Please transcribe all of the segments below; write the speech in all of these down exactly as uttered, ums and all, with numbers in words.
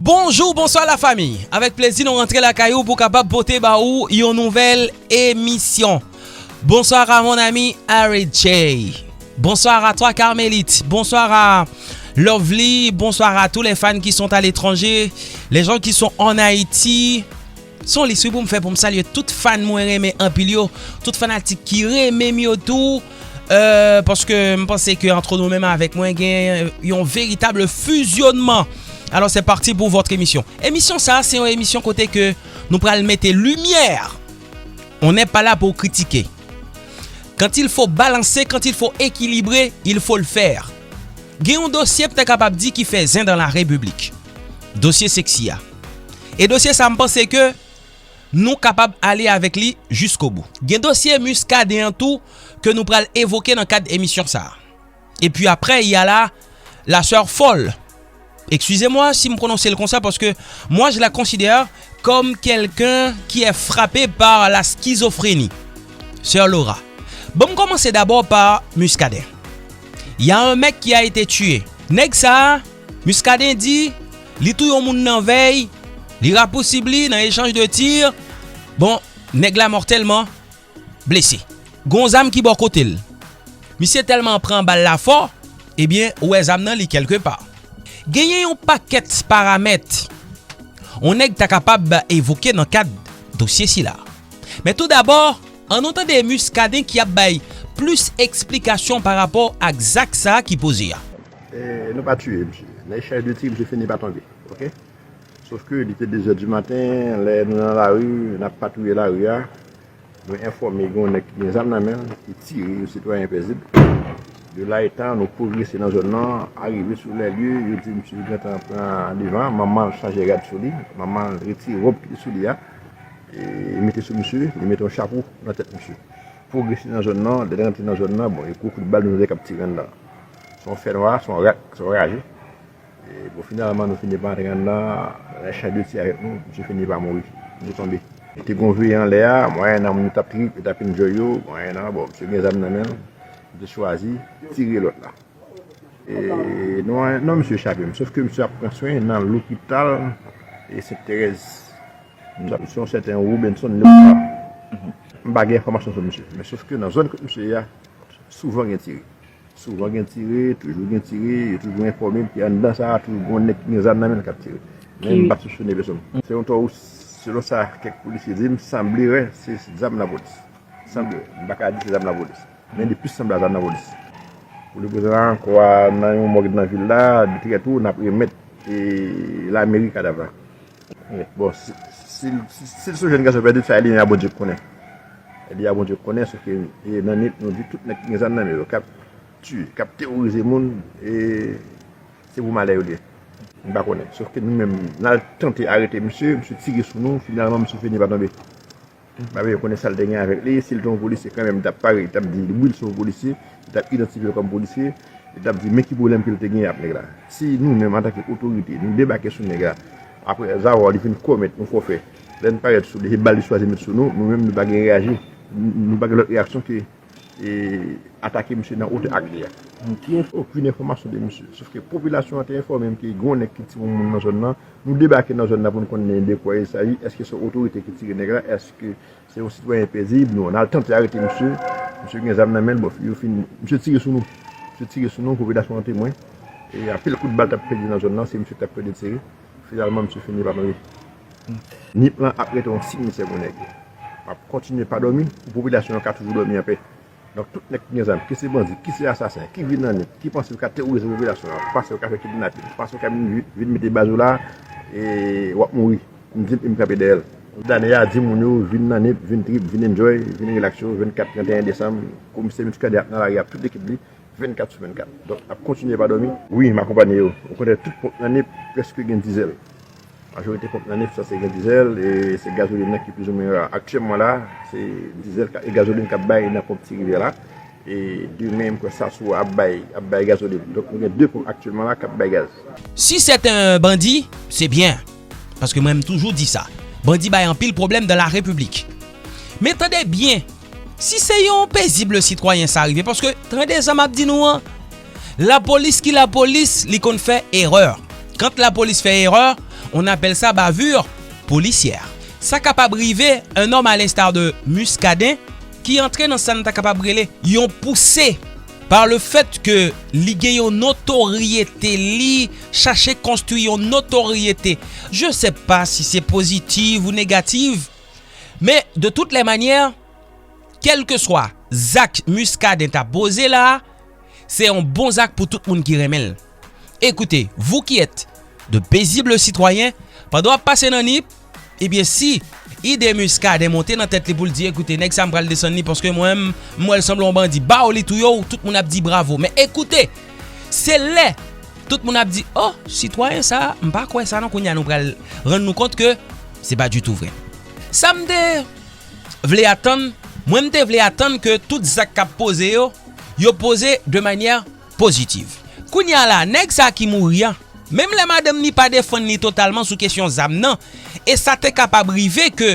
Bonjou, bonswa la fami. Avèk plezi nou rantre lakay ou pou kapab pote ba ou yon nouvèl emisyon. Bonsoir à mon ami Harry J. Bonsoir à toi Carmélite. Bonsoir à Lovely. Bonsoir à tous les fans qui sont à l'étranger. Les gens qui sont en Haïti. Se yon lis wi pou m fè pou m salye tout fan mwen renmen anpil yo, tout fanatik ki renmen m yo tou. Euh, paske m panse ke antre nou menm avèk mwen gen yon veritab fizyonman. Alors c'est parti pour votre émission. Emisyon sa a se yon emisyon kote ke nou pral mete limyè. On n'est pas là pour critiquer. Quand il faut balancer, quand il faut équilibrer, il faut le faire. Gen yon dosye m ta kapab di ki fè zen dans la République. Dosye seksi a. E dosye sa m panse ke nou kapab ale avèk li jiskobou. Gen dosye Muscadin an tou ke nou pral evoke nan kad emisyon sa a. Epi apre, y a la, la sè Fòl. Excusez-moi si m prononse l konsa, paske moi, je la considère comme quelqu'un qui est frappé par la schizophrénie. Sè Laura. Bon, m kòmanse dabò pa Muscadin. Y a un mec qui a été tué. Nèg sa a, Muscadin di, li touye yon moun nan vèy, li rapousib li nan echanj de tir. Bon, nèg la mòtèlman blese. Gon zam ki bò kote l. Misye tèlman pran bal la fò, ebyen, ou wè zam nan li kèlkepa. Genyen yon pakèt paramèt yon nèg ta kapab evoke nan kad dosye sila. Men tou dabò, ann nou tande Muscadin ki ap bay plis eksplikasyon pa rapò ak zak sa a ki poze a. E, nou pa tiye misye. Nan echanj de tir, misye fini pa tonbe. Ok? Sof ke li te de zè di maten, lè nou nan lari, n ap patwouye lari a, nou enfòme gen yon nèg ki gen zam nan men l, ki tire yon sitwayen pezib. De la etan, nou pwogrese nan zòn nan, arive sou lè lye, yo di misye gentan pran devan, manman l chanje rad sou li, manman l retire wòb ki te sou li a, e mete sou misye, li mete yon chapo nan tèt misye. Pwogrese nan zòn nan, lè n rantre nan zòn nan, bon, e gwo kout bal nou tande k ap tire anndan. Se yon fènwa, se yon rak, se yon raje. E, bon, finalman, nou fini pa antre anndan, lè chay de ti avèk nou, misye fini pa mouri, misye tonbe. Te gon veye anlè a, mwayennan moun yo t ap trip, yo t ap enjoy yo, mwayennan, bon, misye gen zam nan men l, li te chwazi tire lòt la. E, non, non, misye chape m, sof ke misye ap pran swen nan lopital e Sent Terèz. Misye se yon sèten Robenson Leopold. M pa gen enfòmasyon sou misye, men sof ke nan zòn kot misye ye a, souvan gen tire. Souvan gen tire, toujou gen tire, yo toujou enfòme m ke anndan sa a toujou gen yon nèg ki gen zam nan men l k ap tire. Men m pa soupsone pèsonn. Se yon tò, selon sa kèk polisye di m, sanble wè se zam lapolis. Sanble wè, m pa ka di se zam lapolis. Men li plis sanble a zam lapolis. Pou leprezan, kò a nan yon mòg nan vil la, li trè tou, n ap remèt lameri kadav la. Bon, si, si, si, si l se yon jèn gason pèdi, sa e li menm a Bondye k konnen. E li a Bondye k konnen, sof ke e, nan nip, nou di tout nèg ki gen zam nan men yo, k ap tiye, k ap teworize moun, e se pou malè yo li ye. M pa konnen. Sof ke nou menm, n al tante arete misye, misye tire sou nou, finalman misye fini pa tonbe. M pa vle konnen sa l te gen avèk li, si l te yon polisye kanmenm, li t ap pare, li t ap di wi, l se yon polisye, li t ap idantifye l kòm polisye, li t ap di men ki pwoblèm ke l te genyen ak nèg la. Si nou menm, antanke otorite, nou debake sou nèg la, apre zawa li fin komèt yon fòfè, lè n parèt sou li, se bal li chwazi met sou nou, nou menm nou pa gen reyaji, nou pa gen lòt reyaksyon ke e atake misye nan otè ak li a. Okenn enfòmasyon de misye. Sof ke popilasyon an te enfòme m ke gen yon nèg ki tire yon moun nan zòn nan. Nou debake nan zòn nan pou n konnen de kwa il s'agit. Èske se yon otorite ki tire nèg la? Èske se yon sitwayen pezib? Non, n al tante arete misye. Misye gen zam nan men l, bon, yo fin, misye tire sou nou. Misye tire sou nou, popilasyon an temwen. E anpil kout bal t ap pèdi nan zòn nan, se misye ki t ap pèdi tire. Finalman, misye fini pa mouri. Nip lan ap rete yon simityè pou nèg yo. M ap kontinye pa dòmi, pou popilasyon an ka toujou dòmi anpè. Donk, tout nèg ki gen zam, ki se bandi, ki se asasen, ki vin nan nip, ki panse yo ka teworize popilasyon an, panse yo ka fè kidnapin, panse yo ka vin, vin mete baz ou la, e w ap mouri. M di l, e m kanpe dèyè l. Dane a di moun yo, vin nan nip, vin trip, vin enjoy, vin relax yo, vennkat, trannteyen desanm, komisè Muscadin ap nan lari ak tout lekip li, vennkat sou vennkat. Donk, n ap kontinye pa dòmi. Wi, m akonpanye yo. Okontrè, tout ponp nan nip prèske gen dizèl. Majorite ponp nan nip sanse gen dizèl, e se gazolin nan ki plizoumwen ra. Aktyèlman la, se dizèl ka- e gazolin k ap bay nan ponp Ti Rivyè la. E demen, m kwè Sasou ap bay, ap bay gazolin. Donk, nou gen de ponp aktyèlman la k ap bay gaz. Si sèten bandi, se byen. Paske mwen, m toujou di sa. Bandi bay anpil pwoblèm dans la République. Men tande byen, si se yon pezib sitwayen sa rive, paske tande sa m ap di nou an, lapolis ki lapolis, li konn fè erè. Kan lapolis fè erè, On appelle ça bavure policière. Sa kapab rive un homme à l'instar de Muscadin ki antre nan sa n ta kapab rele yon pouse par le fait ke li gen yon notoryete, li chache konstwi yon notoryete. Je sais pas si se pozitiv ou negativ, men de toutes les manières, kèlkeswa zak Muscadin ta poze la, se yon bon zak pou tout moun ki renmen l. Écoutez, vous qui êtes de paisibles citoyens, pandan w ap pase nan Nip, ebyen si ide Muscadin monte nan tèt li pou l di, ekoute, nèg sa m pral desann li paske mwen menm, m wè l sanble yon bandi, baw li touye w, tout moun ap di bravo. Men ekoute, se lè tout moun ap di, oh, sitwayen sa, m pa kwè sa non, kounye a nou pral rann nou kont ke se pa ditou vre. Sa m te vle atann, mwen m te vle atann ke tout zak k ap poze yo, yo poze de manyè pozitiv. Kounye a la, nèg sa ki mouri an, menm lè madanm li pa defann li totalman sou kesyon zam nan, e sa te kapab rive ke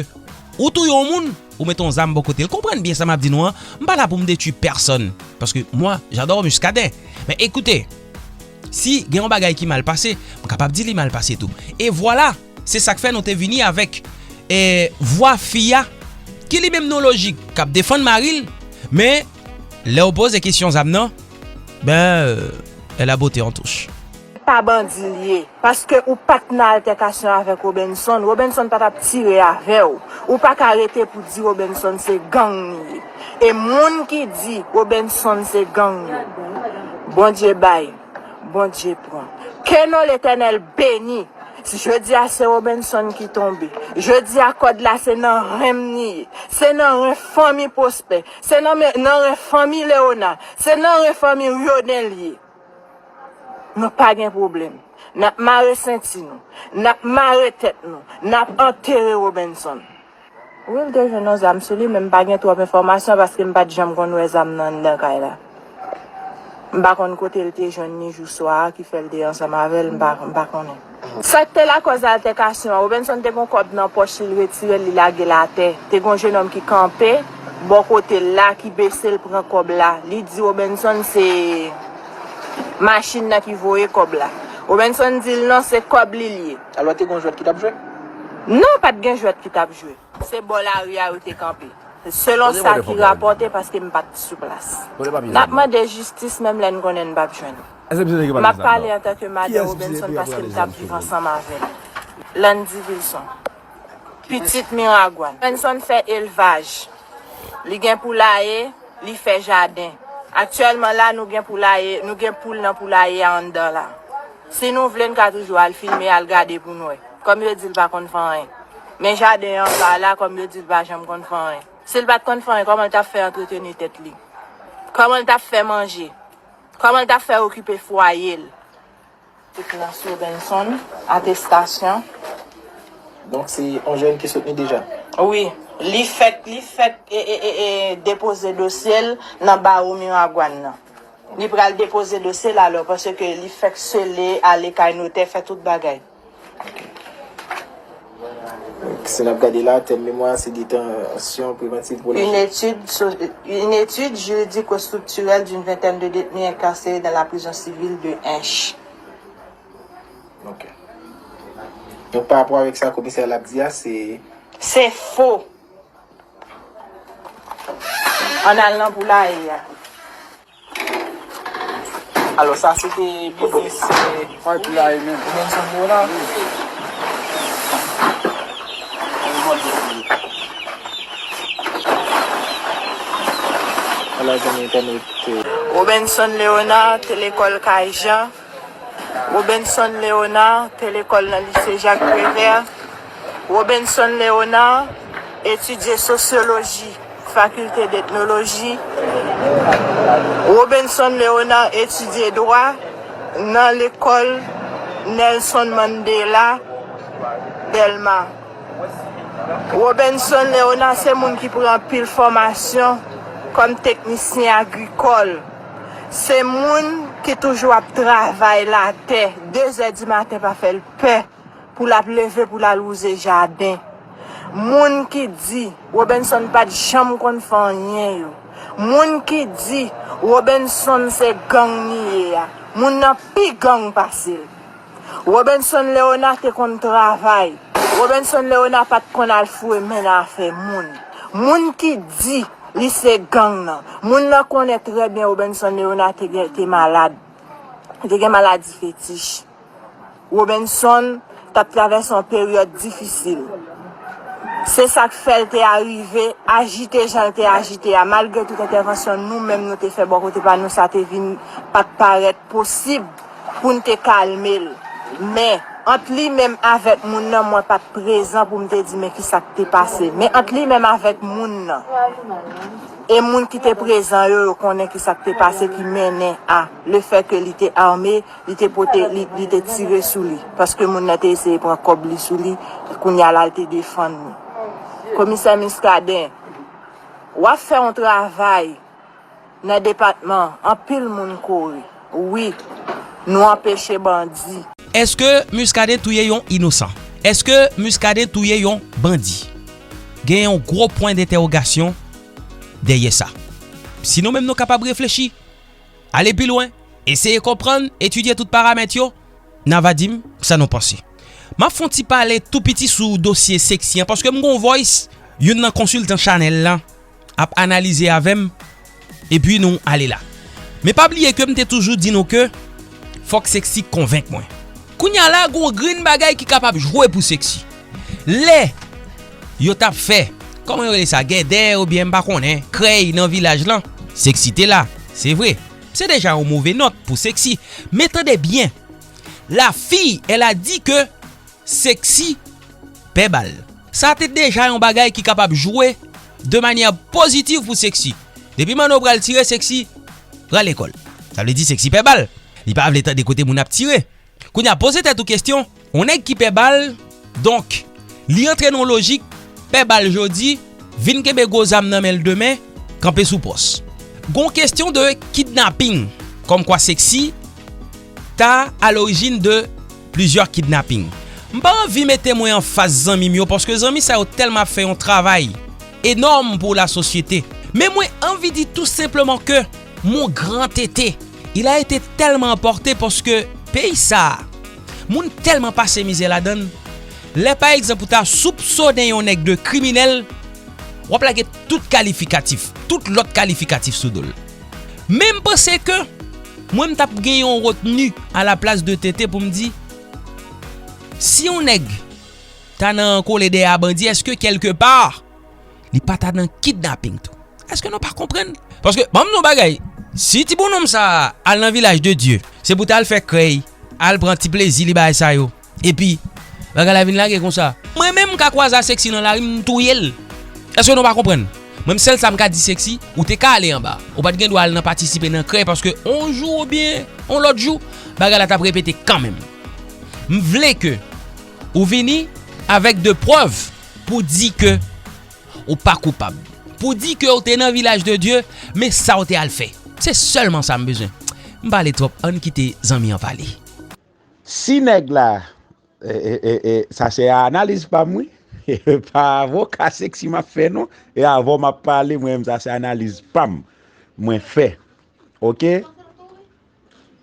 ou touye yon moun, ou mete yon zam bò kote l. Konprann byen sa m ap di nou an, m pa la pou m detwi pèsonn, paske mwa, j'adore Muscadin. Men ekoute, si gen yon bagay ki mal pase, m kapab di li mal pase tou. E vwala, se sa k fè nou te vini avèk, eh, vwa fi a, ki li menm nan lojik k ap defann mari l, men lè w poze kesyon zam nan, ben, euh, elle a botté en touche. Pa bandi l ye, paske ou pa t nan altèkasyon avèk Robenson, Robenson pa t ap tire avè w. Ou pa ka rete pou di Robenson se gang li ye. E moun ki di Robenson se gang yo, Bondye bay, Bondye pran. Ke non Letènèl beni. Jodi a se Robenson ki tonbe. Jodi a kòd la se nan ren m li ye. Se nan ren fanmi Pwospè. Se nan, nan ren fanmi Leona. Se nan ren fanmi Ryoden li ye. Nou pa gen pwoblèm. N ap mare senti nou. N ap mare tèt nou. N ap antere Robenson. Wi, l te jwenn yon zam sou li, men m pa gen twòp enfòmasyon paske m pa t janm konn wè zam nan anndan kay la. M pa konn kote l te jwenn li jou swa a ki fè l te ansanm avè l, m pa, m pa konnen. Sa k te lakòz altèkasyon an, Robenson te gen yon kòb nan pòch li, l retire l, li lage l atè. Te gen yon jenòm ki kanpe bò kote l la, ki bese l pran kòb la. Li di Robenson se machin nan ki voye kòb la. Robenson di l non, se kòb li l ye. Alò te gen yon jwèt ki t ap jwe? Non, pa t gen jwèt ki t ap jwe. Se bò lari a yo te kanpe. Selon sa ki rapòte, paske m pa t sou plas. N ap mande jistis menm lè n konnen n p ap jwenn. M ap pale antanke madan Robenson paske m t ap viv ansanm avè l. Landy Vilson. Pitit Miragwàn. Robenson fè elvaj. Li gen poulaye, li fè jaden. Aktyèlman la, nou gen poulaye, nou gen poul nan poulaye a anndan la. Si nou vle, n ka toujou al filme, al gade pou n wè. Kòm yo di l pa konn fè anyen. Men jaden an anba la, kòm yo di l pa janm konn fè anyen. Si l pa t konn fè anyen, kòman l t ap fè antreteni tèt li? Kòman l t ap fè manje? Kòman l t ap fè okipe fwaye l? Ti plas Robenson, atestasyon. Donk se yon jèn ki sot ni deja? Wi. Li fèk, li fèk e, e, e, e, depoze dosye l nan bawo Miragwàn nan. Li pral depoze dosye l alò, paske li fèk sele, ale kay notè, fè tout bagay. Si n ap gade la, tèm memwa a se Détention préventive pour les jeunes. Une étude, so- une étude juridico-structurelle d'une vingtaine de détenus incarcérés dans la prison civile de Hinche. Ok. Donk, pa rapò avèk sa komisè a l ap di a, se. Se fo! Ann al nan poulaye a. Alò, sa se te biznis. Kòy poulaye menm. Ou menm se yon gwo la. Ala zanmi entènot. Robenson Léonard te lekòl Kay Jan. Robenson Léonard te lekòl nan lise Jacques Prévert. Robenson Léonard etidye sosyoloji, fakilte d'etnoloji. Robenson Léonard etidye dwa nan lekòl Nelson Mandela, Dèlma. Robenson Léonard se moun ki pran anpil fòmasyon kòm teknisyen agrikòl. Se moun ki toujou ap travay latè, de zè di maten pa fè l pè pou l ap leve pou l al wouze jaden. Moun ki di Robenson pa t janm konn fè anyen yo. Moun ki di Robenson se gang li ye a, moun nan pi gang pase l. Robenson Léonard te konn travay. Robenson Léonard pa t konn al foure men nan afè moun. Moun ki di li se gang nan, moun nan konnen trè byen Robenson Léonard te gen, te malad. Li te gen maladi fetich. Robenson t ap travèse yon peryòd difisil. Se sa k fè l te arive ajite jan l te ajite a. Malgre tout entèvansyon nou menm nou te fè bò kote pa nou, sa te vin pa t parèt posib pou n te kalme l. Men, ant li menm avèk moun nan, mwen pa t prezan pou m te di men ki sa k te pase. Men ant li menm avèk moun nan, e moun ki te prezan yo, yo konnen ki sa k te pase ki mennen a le fè ke li te ame, li te pote, li, li te tire sou li. Paske moun nan te eseye pran kòb li sou li, kounye a la l te defann li. Komisè Muscadin, w ap fè yon travay nan depatman, anpil moun kouri. Wi, nou anpeche bandi. Èske Muscadin touye yon inosan? Èske Muscadin touye yon bandi? Gen yon gwo pwen dentèwogasyon dèyè sa. Si nou menm nou kapab reflechi, ale pi lwen, eseye konprann, etidye tout paramèt yo, n a va di m sa nou panse. M ap fè yon ti pale tou piti sou dosye Sexy an, paske m gon voice youn nan konsiltan chanèl la ap analize avè m, epi nou ale la. Men pa bliye ke m te toujou di nou ke fòk Sexy konvenk mwen. Kounye a la, gon grenn bagay ki kapab jwe pou Sexy. Lè yo t ap fè, kòman yo rele sa, gèdè oubyen m pa konnen, krèy nan vilaj lan, Sexy te la, se vre. Se deja yon move nòt pou Sexy. Men tande byen, la fille, elle a dit que Sexy pè bal. Sa te deja yon bagay ki kapab jwe de manyè pozitiv pou Sexy. Depi manno pral tire, Sexy pral lekòl. Sa vle di Sexy pè bal. Li pa vle tande kote moun ap tire. Kounye a, poze tèt ou kesyon, yon nèg ki pè bal, donk, li antre nan yon lojik, pè bal jodi, vin kenbe gwo zam nan men l demen, kanpe sou pòs. Gon kesyon de kidnaping, kòmkwa Sexy ta a lorijin de plizyè kidnaping. M pa anvi mete mwen anfas zanmi m yo, paske zanmi sa yo tèlman ap fè yon travay enòm pou lasosyete. Men mwen anvi di tou senpleman ke mon grand T T, il a été tellement emporté paske peyi sa a, moun tèlman pase mizè ladan l. Lè pa egzanp ou ta soupsonnen yon nèg de kriminèl, w ap lage tout kalifikatif, tout lòt kalifikatif sou do l. Men m panse ke mwen m t ap gen yon retni a la plas de T T pou m di, si yon nèg ta nan kole dèyè a bandi, èske kèlkepa li pa ta nan kidnaping tou? Èske nou pa konprann? Paske, ban m di yon bagay, si ti bonnonm sa a al nan Vilaj de Dye, se pou t al fè krèy, al pran ti plezi li bagay sa yo. Epi, bagay la vin lage konsa. Mwen menm, m ka kwaze a Sexy nan lari, m touye l. Èske nou pa konprann? Mwen, sèl sa m ka di Sexy, ou te ka ale anba. Ou pa t gen dwa al nan patisipe nan krèy, paske on jou oubyen on lòt jou, bagay la t ap repete kanmenm. M vle ke ou vini avèk de prèv pou di ke ou pa koupab. Pou di ke ou te nan Vilaj de Dye, men sa ou te al fè. Se sèlman sa m bezwen. M pale twòp, ann kite zanmi an pale. Si nèg la, e, e, e, e, sa se analiz pa m, wi. E pa avoka Sexy m ap fè, non. E avè w m ap pale, mwen menm, sa se analiz pa m. Mwen fè. Oke?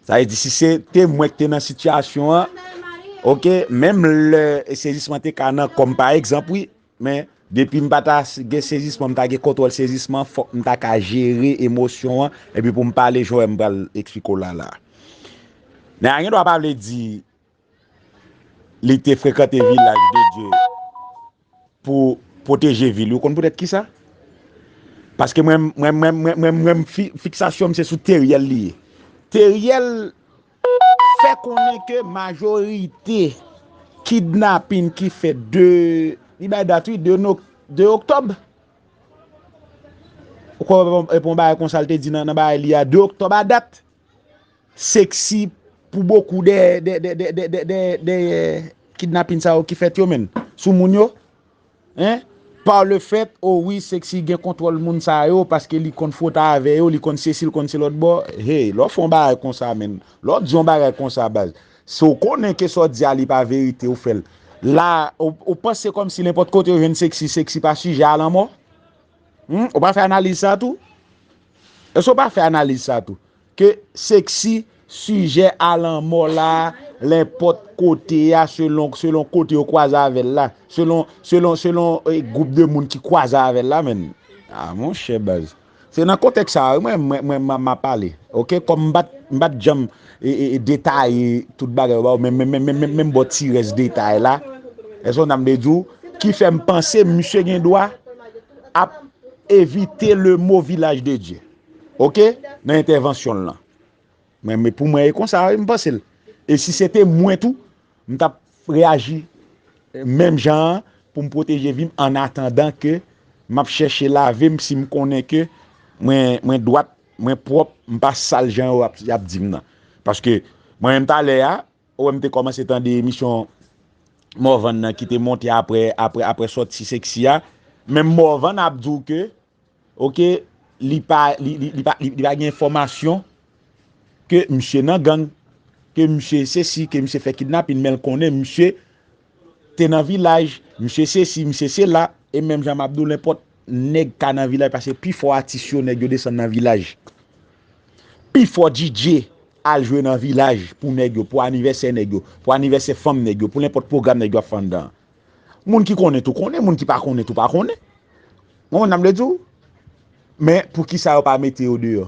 Sa vle di, si se te mwen ki te nan sitiyasyon an, oke, menm lè sezisman te ka nan kò m, pa egzanp, wi, men depi m pa ta s-, gen sezisman, m ta gen kontwòl sezisman, fòk m ta ka jere emosyon an, epi pou m pale jan w wè m pral eksplike w la, la. Nèg la gen dwa pa vle di li te frekante Vilaj de Dye pou pwoteje vi li. Ou konn poutèt kisa? Paske mwen, mwen, mwen, mwen, mwen, mwen, fi-, fiksasyon m se sou Teriel li ye. Teriel fè konnen ke majorite kidnapin ki fèt de, li bay dat wi, de no-, de oktòb. Ou kwè e pa yon bagay konsa l te di nan, nan bagay li a, de oktòb a dat. Sexy pou bokou de, de, de kidnapin sa yo ki fèt yo, menn, sou moun yo. Hein? Par le fait, o wi, Sexy gen kontwòl moun sa yo, paske li konn fwote avè yo, li konn sesi, li konn se lòt bò. Hey, lè w fè yon bagay konsa, menn, lè w di yon bagay konsa, baz, si w konnen ke sa w di a, li pa verite, ou fè l. La, ou, ou panse kòmsi nenpòt kote yo jwenn Sexy, Sexy pa sijè a lanmò? Hmm? Ou pa fè analiz sa tou? Èske w pa fè analiz sa tou? Ke Sexy sijè a lanmò la, lenpòt kote a, selon, selon kote yo kwaze avè l la, selon, selon, selon eh, gwoup de moun ki kwaze avè l la, men. Ah, monchè, baz. Se nan kontèks sa a, wi, mwen, mwen, mwen, m ap pale. Oke? Kòm m pa t, m pa t janm e, e, e, detaye tout bagay yo ba w, men, men, men, men, men, men m ba w ti rès detay la. Èske w konprann m de di w? Ki fè m panse misye gen dwa ap evite le mo vilaj de Dye. Oke? Nan entèvansyon l lan. Men, men pou mwen, e konsa, wi, m panse l. E si se te mwen tou, m t ap reyaji menm jan an pou m pwoteje vi m, an atandan ke m ap chèche lave m si m konnen ke mwen, mwen dwat, mwen pwòp, m pa sal jan yo ap, y ap di m nan. Paske mwen menm talè a, ou wè m te kòmanse tande emisyon Morvan nan ki te monte apre, apre, apre sòti Sexy a. Menm Morvan ap di w ke, oke, li pa, li, li, li pa, li, li pa gen enfòmasyon ke misye nan gang, ke misye sesi, ke misye fè kidnapin, men l konnen misye te nan vilaj, misye sesi, misye sela, e menm jan m ap di w, lenpòt nèg ka nan vilaj, paske pifò atis yo, nèg yo desann nan vilaj. Pifò D J al jwe nan vilaj pou nèg yo, pou anivèsè nèg yo, pou anivèsè fanm nèg yo, pou lenpòt pwogram nèg yo ap fè anndan an. Moun ki konnen tou konnen, moun ki pa konnen tou pa konnen. Ou konprann sa m vle di w? Men poukisa yo pa mete yo deyò?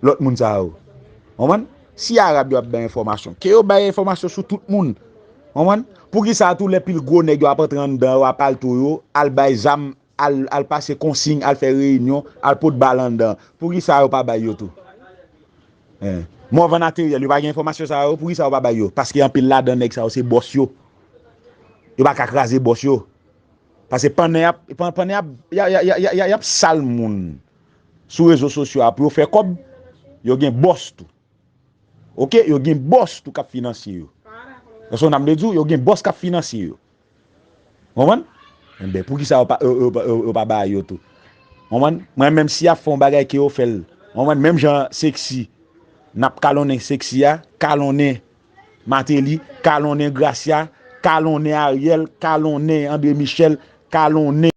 Lòt moun sa yo. Ou konprann? Si Arab yo ap bay enfòmasyon, ke yo bay enfòmasyon sou tout moun. Ou konprann? Poukisa tou lè pil gwo nèg yo ap antre anndan yo, ap alto yo, al bay zam, al, al pase konsiy, al fè reyinyon, al pot bal anndan? Poukisa yo pa bay yo tou? Eh. Morvan Ateriel, yo pa gen enfòmasyon sa yo, poukisa yo pa bay yo? Paske anpil ladan nèg sa yo se bòs yo. Yo pa ka kraze bòs yo. Paske pandan y ap, pan- pandan y ap, y a- y a- y a- y a- y ap sal moun sou rezo sosyo a pou yo fè kòb, yo gen bòs tou. Oke? Yo gen bòs tou k ap finanse yo. Èske w konprann sa m vle di w? Yo gen bòs k ap finanse yo. Konprann? Enben, poukisa yo pa, yo, yo, yo, yo pa bay yo tou? Konprann? Mwen menm, si y ap fè yon bagay ke yo fè l, konprann? Menm jan Sexy, n ap kalonnen Sexy a, kalonnen Martelly, kalonnen Gracia, kalonnen Ariel, kalonnen André Michel, kalonnen